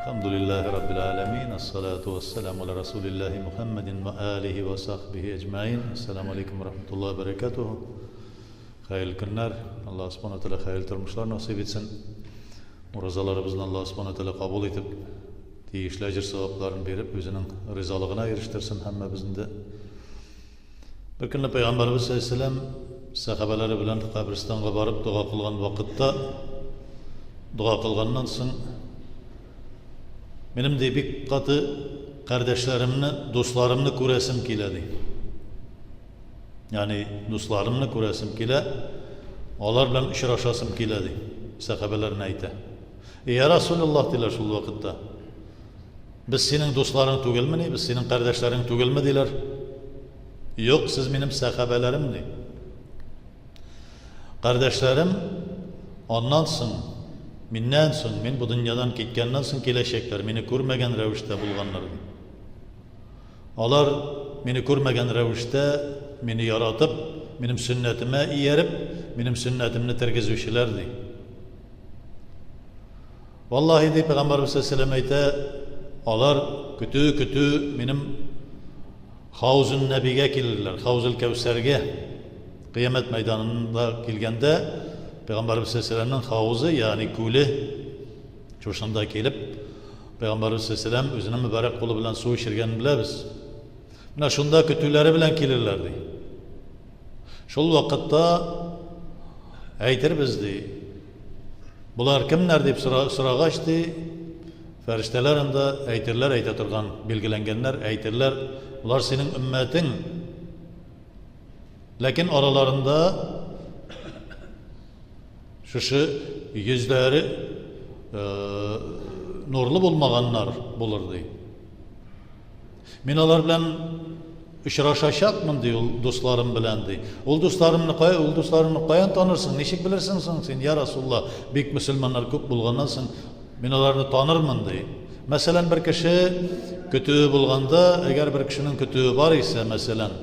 Әлхәмдүлилләһи раббил галәмин, әссалату вәссәламу аля расулиллаһи Мухәммәдин вә алиһи вә сахбиһи әҗмәин. Әссәламу алейкум вә рахматуллаһи вә бәрәкәтүһү. Хәерле көннәр. Аллаһ субхана тәгалә хәерле тормышлар насыйп итсен. Уразаларыбызны Аллаһ субхана тәгалә кабул итеп, тиешле әҗер-савапларын биреп, үзенең ризалыгына ирештерсен һәммәбезне дә. Бер көнне Пәйгамбәребез саллаллаһу сәхабәләре белән каберстанга барып дога кылган вакытта, дога кылганнан соң, минем ди бик каты кардәшләремне, дусларымны күрәсем килә ди. Ягъни дусларымны күрәсем килә, алар белән очрашасым килә ди. Сәхабәләренә әйтә. Я Расулуллаһ диләр шул вакытта. Без синең дусларың түгелмени, без синең кардәшләрең түгелме, диләр. Юк, сез минем сәхабәләрем, ди. Кардәшләрем аннан соң, миннән соң, мин бу дөньядан киткәннән соң киләчәкләр, мине күрмәгән рәвештә булганнар, ди. Алар мине күрмәгән рәвештә мине яратып, минем сөннәтемә ияреп, минем сөннәтемне тергезүчеләр, ди. Валлаһи, ди Пәйгамбәребез саллаллаһу әйтә, алар көтү-көтү минем Хаузун Нәбигә килерләр, Хаузул Кәүсәргә. Кыямәт мәйданында килгәндә Пәйгамбәребез саллаллаһу хаузы, ягъни күле шушында килеп, Пәйгамбәребез саллаллаһу үзенең мөбарәк кулы белән су эчергәнен беләбез. Менә шунда көтүләре белән килерләр, ди. Шул вакытта әйтербез, ди, Болар кемнәр дип сорагач, ди, фәрештәләр анда әйтерләр, әйтә торган билгеләнгәннәр, әйтерләр, болар синең өммәтең. Ләкин араларында шушы йөзләре нурлы булмаганнар булыр, ди. Мин алар белән очрашачакмын, ди ул дусларым белән, ди. Ул дусларымны кая, ул дусларыңны каян танырсың, ничек белерсең соң син, я Расулла, бик мөселманнар күп булганнан соң, мин аларны танырмын, ди. Мәсәлән, бер кеше көтүе булганда, әгәр бер кешенең көтүе бар исә, мәсәлән,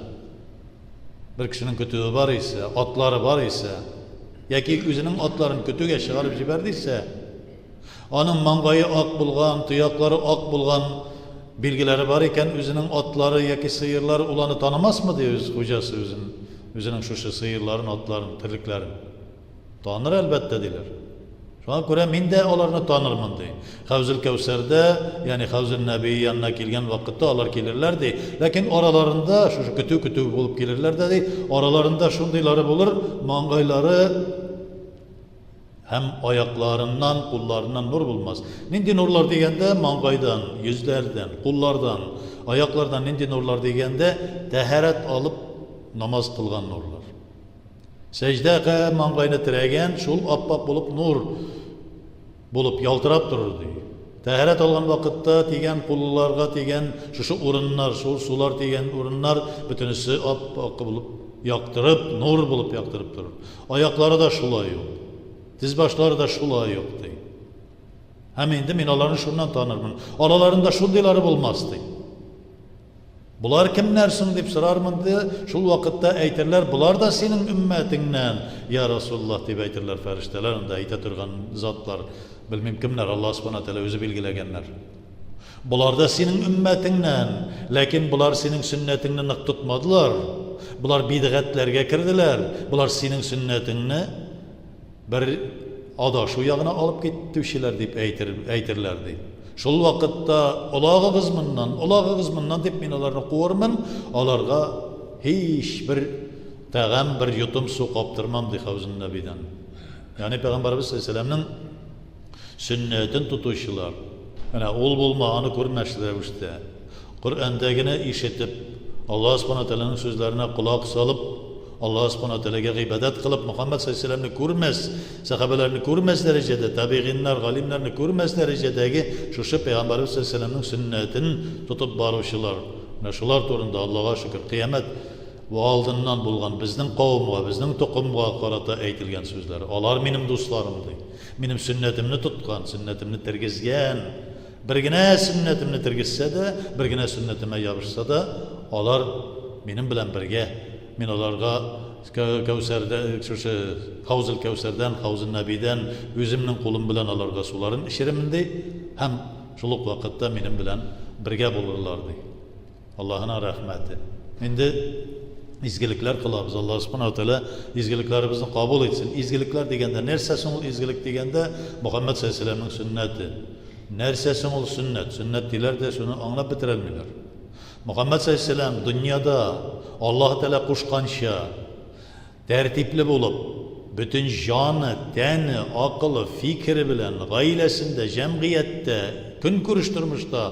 бер кешенең көтүе бар исә, атлары бар исә, яки үзенең атларын көтүгә чыгарып җибәрде исә, Аның маңгае ак булган, тояклары ак булган билгеләре бар икән, үзенең атлары яки сыерлары ул аны танымасмы, ди үз хуҗасы үзен, үзенең шушы сыерларын, атларын, терлекләрен. Таныр, әлбәттә, диләр. Шуңа күрә мин дә аларны танырмын, ди. Хәүзел Кәүсәрдә, ягъни Хәүзел Нәби янына килгән вакытта алар килерләр, ди. Ләкин араларында шушы көтү-көтү булып килерләр дә, ди. Араларында шундыйлары булыр, маңгайлары Һәм аякларыннан, кулларыннан нур булмас. Нинди нурлар дигәндә, маңгайдан, йөзләрдән, куллардан, аяклардан нинди нурлар дигәндә, тәһарәт алып намаз кылган нурлар. Сәҗдәгә маңгайны терәгән, шул ап-ак булып нур булып ялтырап торыр ди. Тәһарәт алган вакытта тигән кулларга тигән шушы урыннар, шул сулар тигән урыннар бөтенесе ап-ак булып яктырып, нур булып яктырып торыр. Аяклары да шулай ук. Тез башлары да шулай ук, ди. Һәм инде мин аларны шуннан танырмын. Араларында шундыйлары булмас, ди. Болар кемнәр соң дип сорармын, ди. Шул вакытта әйтерләр, болар да синең өммәтеңнән, я Расуллаһ, дип әйтерләр фәрештәләр, анда әйтә торган затлар. Белмим кемнәр, Аллаһ Субхана Тәгалә үзе билгеләгәннәр. Болар да синең өммәтеңнән, ләкин болар синең сөннәтеңне нык тотмадылар. Болар бидгатьләргә керделәр. Болар синең сөннәтеңне бер адашу ягына алып китүчеләр дип әйтер, әйтерләр ди. Шул вакытта олагыгыз моннан, олагыгыз моннан дип мин аларны куырмын, аларга һичбер тәгам, бер йотым су каптырмам ди Хаузун Нәбидән. Ягъни Пәйгамбәребез саллаллаһу сөннәтен тотучылар, менә ул булма, аны күрмәс рәвештә, Коръәндә генә ишетеп, Аллаһ Субхана Тәгаләнең сүзләренә колак салып, Аллаһ Субхана Тәгаләгә гыйбадәт кылып, Мөхәммәд саллаллаһу галәйһи күрмәс, сәхабәләрне күрмәс дәрәҗәдә, табигыйннар, галимнәрне күрмәс дәрәҗәдәге шушы Пәйгамбәребез саллаллаһу галәйһи сөннәтен тотып баручылар. Менә шулар турында Аллага шөкер, кыямәт алдыннан булган безнең кавымга, безнең токымга карата әйтелгән сүзләр. Алар минем дусларым, ди. Минем сөннәтемне тоткан, сөннәтемне тергезгән, Бер генә сөннәтемне тергезсә дә, бер генә сөннәтемә ябышса да, алар минем белән бергә. Мин аларга Кәүсәрдә, шушы Хаузел Кәүсәрдән, Хаузел Нәбидән үземнең кулым белән аларга суларын эчеремен, ди. Һәм шул ук вакытта минем белән бергә булырлар, ди. Аллаһының рәхмәте. Инде изгелекләр кылабыз. Аллаһ Субханаһу ва Тәгалә изгелекләребезне кабул итсен. Изгелекләр дигәндә нәрсә соң ул изгелек дигәндә Мөхәммәд саллаллаһу алейһи ва сәлләмнең сөннәте. Нәрсә соң ул сөннәт? Сөннәт диләр дә шуны аңлап бетерәлмиләр. Мөхәммәд саллаллаһу алейһи ва сәлләм дөньяда Аллаһ Тәгалә кушканча тәртипле булып, бөтен җаны, тәне, акылы, фикере белән гаиләсендә, җәмгыятьтә, көнкүреш тормышта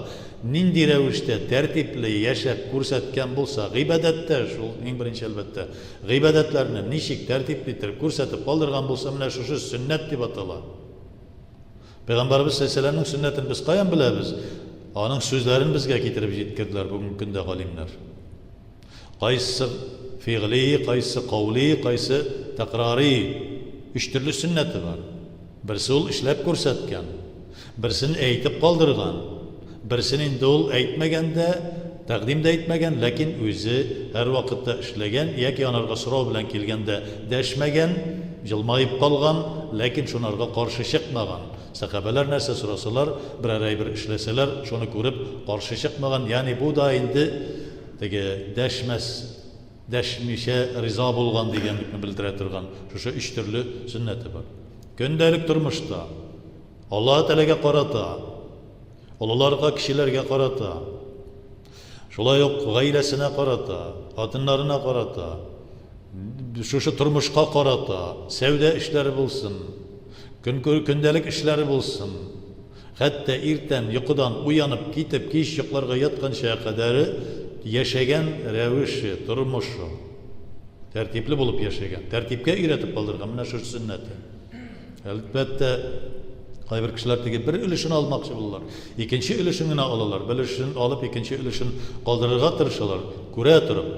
нинди рәвештә тәртипле яшәп күрсәткән булса, гыйбадәттә, шул иң беренче, әлбәттә, гыйбадәтләрне ничек тәртипле иттереп күрсәтеп калдырган булса, менә шушы сөннәт дип атала. Пәйгамбәребез салләллаһу алейһи сөннәтен без каян беләбез? Аның сүзләрен безгә китереп җиткерделәр бүгенге көндә галимнәр. Кайсы фигъли, кайсы каули, кайсы тәкрари. Өч төрле сөннәте бар. Берсе ул эшләп күрсәткән, берсен әйтеп калдырган, берсен инде ул әйтмәгән дә, тәкъдим дә итмәгән, ләкин үзе һәрвакытта эшләгән яки анарга сорау белән килгәндә дәшмәгән, җылмаеп калган, ләкин шунарга каршы чыкмаган. Сәхабәләр нәрсә сорасалар, берәр әйбер эшләсәләр, шуны күреп каршы чыкмаган. Ягъни бу да инде теге дәшмәс, дәшмичә риза булган дигәнлекне белдерә торган шушы өч төрле сөннәте бар. Көндәлек тормышта Аллаһы Тәгаләгә карата, олыларга, кечеләргә карата, шулай ук гаиләсенә карата, хатыннарына карата, шушы тормышка карата, сәүдә эшләре булсын, көндәлек эшләре булсын, Хәтта иртән йокыдан уянып китеп, кич йокларга ятканча кадәре яшәгән рәвеше, тормышы. Тәртипле булып яшәгән, тәртипкә өйрәтеп калдырган менә шушы сөннәте. Әлбәттә, кайбер кешеләр теге бер өлешен алмакчы булалар, икенче өлешен генә алалар, бер өлешен алып, икенче өлешен калдырырга тырышалар, күрә торып.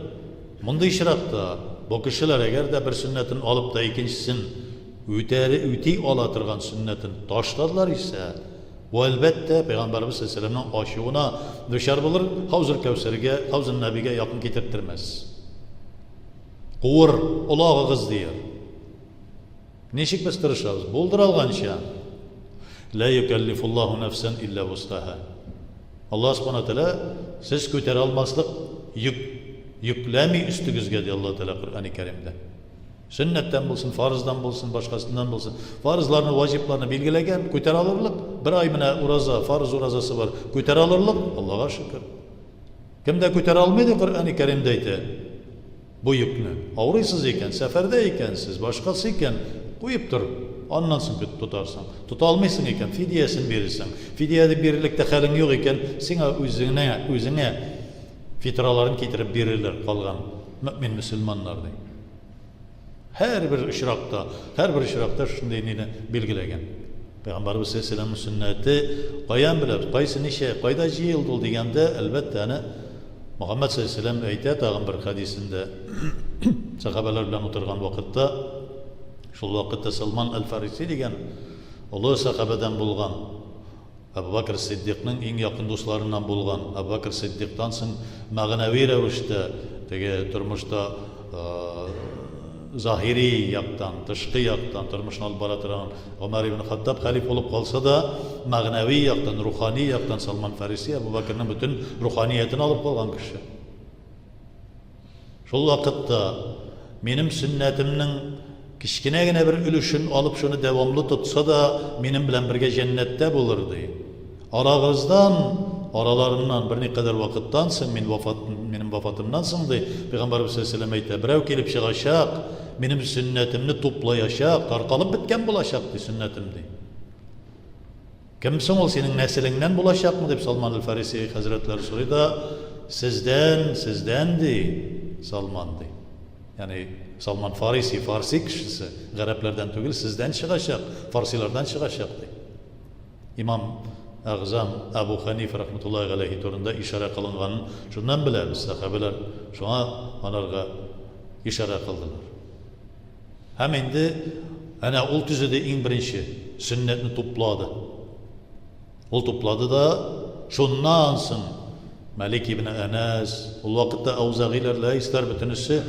Мондый очракта бу кешеләр әгәр дә бер сөннәтен алып та икенчесен Үтәре, үти ала торган сөннәтен ташладылар исә, бу, әлбәттә, Пәйгамбәребез салләллаһу галәйһи ва сәлләмнең ачуына дучар булыр, Хаузул Кәүсәргә, Хаузун Нәбигә якын китерттермәс. Куыр, олагыгыз, дияр. Ничек без тырышабыз? Булдыра алганча. Лә юкәллифуллаһу нәфсән илля вусгаһа. Аллаһ Субхана Тәгалә сез күтәрә алмаслык йөк йөкләми өстегезгә, ди Аллаһ Тәгалә Коръәни Кәримдә. Сөннәттән булсын, фарыздан булсын, башкасыннан булсын. Фарызларны, ваҗибларны билгеләгән, күтәрә алырлык. Бер ай менә ураза, фарыз уразасы бар. Күтәрә алырлык, Аллага шөкер. Кем дә күтәрә алмый, ди Коръәни Кәримдә әйтә. Бу йөкне. Авырыйсыз икән, сәфәрдә икәнсез, башкасы икән, куеп тор. Аннан соң көт тотарсың. Тота алмыйсың икән, фидиясен бирерсең. Фидия дип бирерлек тә хәлең юк икән, сиңа үзеңә, үзеңә фитраларын китереп бирерләр калган мөэмин мөселманнар, ди. Һәрбер очракта, һәрбер очракта шундый нине билгеләгән. Пәйгамбәрбез саллаллаһу алейһи сөннәте каян беләбез, кайсы ничә, кайда җыелды ул дигәндә, әлбәттә, аны Мөхәммәд саллаллаһу алейһи әйтә тагын бер хәдисендә сәхабәләр белән утырган вакытта, шул вакытта Салман әл-Фариси дигән олы сәхабәдән булган Әбу Бәкер Сиддикның иң якын дусларыннан булган Әбу Бәкер Сиддиктан соң мәгънәви рәвештә теге тормышта заһири яктан, тышкы яктан тормышны алып бара торган Гомәр ибн Хаттаб хәлиф булып калса да, мәгънәви яктан, рухани яктан Салман Фариси Әбу Бәкернең бөтен руханиятен алып калган кеше. Шул вакытта минем сөннәтемнең кечкенә генә бер өлешен алып, шуны дәвамлы тотса да, минем белән бергә җәннәттә булыр, ди. Арагыздан, араларыннан берникадәр вакыттан соң, мин вафат, минем вафатымнан соң, ди, Пәйгамбәребез саллаллаһу алейһи ва сәлләм әйтә, берәү килеп чыгачак, минем сөннәтемне туплаячак, таркалып беткән булачак, ди, сөннәтем, ди. Кем соң ул, синең нәселеңнән булачакмы? дип Салман әл-Фариси хәзрәтләре сорый да, Сездән, сездән, ди Салман, ди. Ягъни Салман Фариси, фарси кешесе, гарәпләрдән түгел, сездән чыгачак, фарсилардан чыгачак, ди. Имам Әгъзам Әбу Хәниф рәхмәтуллаһи галәйһи турында ишарә кылынганын шуннан беләбез, сәхабәләр шуңа анарга ишарә кылдылар. Һәм инде әнә ул төзеде иң беренче сөннәтне туплады. Ул туплады да, шуннан соң Мәлик ибн Әнәс, ул вакытта Әүзагыйләр, Ләйсләр бөтенесе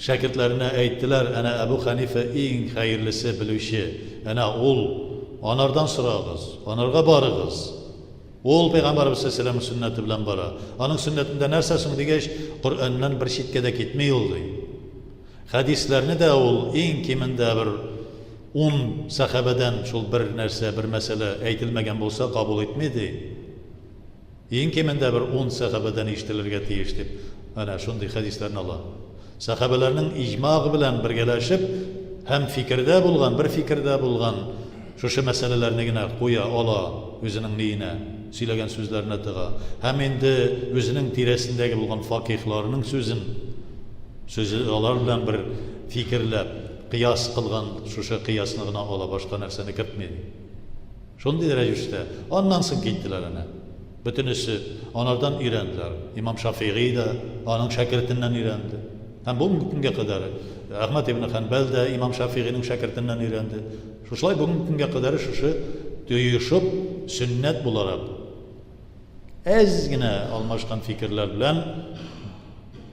шәкертләренә әйттеләр, әнә Әбу Хәнифә иң хәерлесе, белүче, әнә ул, анардан сорагыз, анарга барыгыз. Ул Пәйгамбәребез саллаллаһу алейһи сөннәте белән бара. Аның сөннәтендә нәрсә соң дигәч, Коръәннән бер читкә дә китми ул, ди. Хәдисләрне дә ул иң кимендә бер ун сәхабәдән шул бер нәрсә, бер мәсьәлә әйтелмәгән булса, кабул итми, ди. Иң кимендә бер ун сәхабәдән ишетелергә тиеш дип, әнә шундый хәдисләрне ала. Сәхабәләрнең иҗмагы белән бергәләшеп һәм фикердә булган, бер фикердә булган шушы мәсьәләләрне генә куя, ала, үзенең миенә, сөйләгән сүзләренә тыга. Һәм инде үзенең тирәсендәге булган факиһларның сүзен, сүзе алар белән бер фикерләп, кыяс кылган шушы кыясны гына ала, башка нәрсәне кертми. Шундый дәрәҗүштә. Аннан соң киттеләр әнә. Бөтенесе анардан өйрәнделәр. Имам Шафигый да аның шәкертеннән өйрәнде. Һәм бүгенге көнгә кадәр Әхмәд ибн Хәнбәл дә имам Шафигыйның шәкертеннән өйрәнде. Шушылай бүгенге көнгә кадәр шушы оешып сөннәт буларак әз генә алмашкан фикерләр белән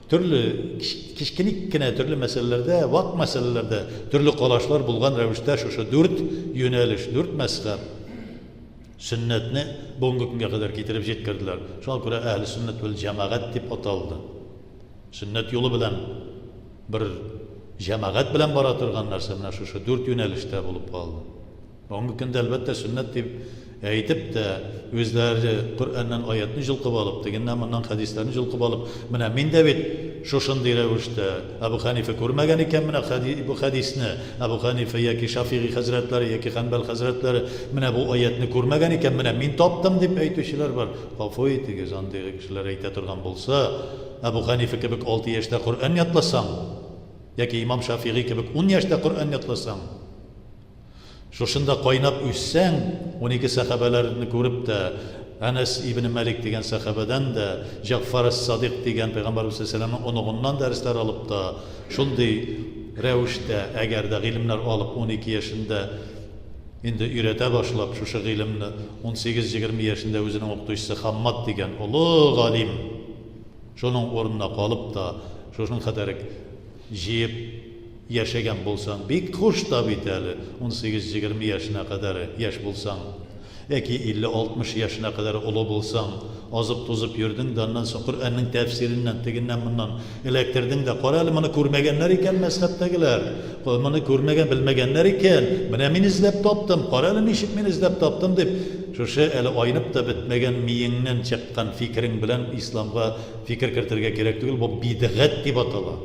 төрле кечкеник кенә төрле мәсьәләләрдә, вак мәсьәләләрдә төрле карашлар булган рәвештә шушы дүрт юнәлеш, дүрт мәзһәб сөннәтне бүгенге көнгә кадәр китереп җиткерделәр. Шуңа күрә әһле сөннәт вәл җәмәгать дип аталды. Сөннәт юлы белән бер җәмәгать белән бара торган нәрсә менә шушы дүрт юнәлештә булып калды. Бүгенге көндә, әлбәттә, сөннәт дип әйтеп тә, үзләре Коръәннән аятьне җолкып алып, тегеннән-моннан хәдисләрне җолкып алып, менә мин дә бит шушындый рәвештә, Әбү Хәнифә күрмәгән икән менә бу хәдисне, Әбү Хәнифә яки Шафигый хәзрәтләре, яки Хәнбәл хәзрәтләре менә бу аятьне күрмәгән икән, менә мин таптым дип әйтүчеләр бар. Гафу итегез, андый кешеләр әйтә торган булса, Әбү Хәнифә кебек алты яшьтә Коръән ятласаң, яки имам Шафигый кебек ун яшьтә Коръән ятласаң, Шушында кайнап үссәң, 12 сәхабәләрне күреп тә, Әнәс ибне Мәлик дигән сәхабәдән дә, Җәгъфәр әс-Садыйк дигән Пәйгамбәребез салләллаһу галәйһи вә сәлләмнең оныгыннан дәресләр алып та, шундый рәвештә, әгәр дә гыйлемнәр алып, 12 яшендә инде өйрәтә башлап, шушы гыйлемне 18-20 яшендә үзенең укытучысы Хаммад дигән олы галим, шуның урынына калып та, шушының кадәр җыеп, Яшәгән булсаң, бик хуш та бит әле, 18-20 яшенә кадәр яшь булсаң, яки 50-60 яшенә кадәр олы булсаң, азып-тузып йөрдең дә, аннан соң Коръәннең тәфсиреннән, тегеннән-моннан эләктердең дә, кара әле, моны күрмәгәннәр икән мәзһәбтәгеләр, моны күрмәгән, белмәгәннәр икән, менә мин эзләп таптым, кара әле, ничек мин эзләп таптым, дип, шушы әле айнып та бетмәгән миеңнән чыккан фикерең белән исламга фикер кертергә кирәк түгел, бу бидгать дип атала.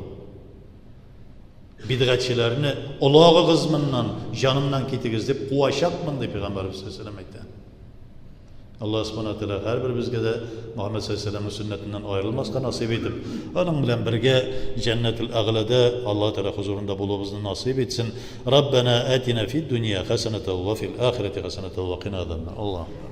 Бидгатьчеләрне олагыгыз моннан, җанымнан китегез дип куачакмын, ди Пәйгамбәребез саллаллаһу алейһи әйтә. Аллаһ субхана тәгалә һәрберебезгә дә Мөхәммәд саллаллаһу алейһи сөннәтеннән аерылмаска насыйп итеп, аның белән бергә җәннәтул әгълада Аллаһ Тәгалә хозурында булуыбызны насыйп итсен. Раббана атина фид дөнья хәсәнәтән ва фил ахирәти хәсәнәтән ва кина азабнар. Аллаһу.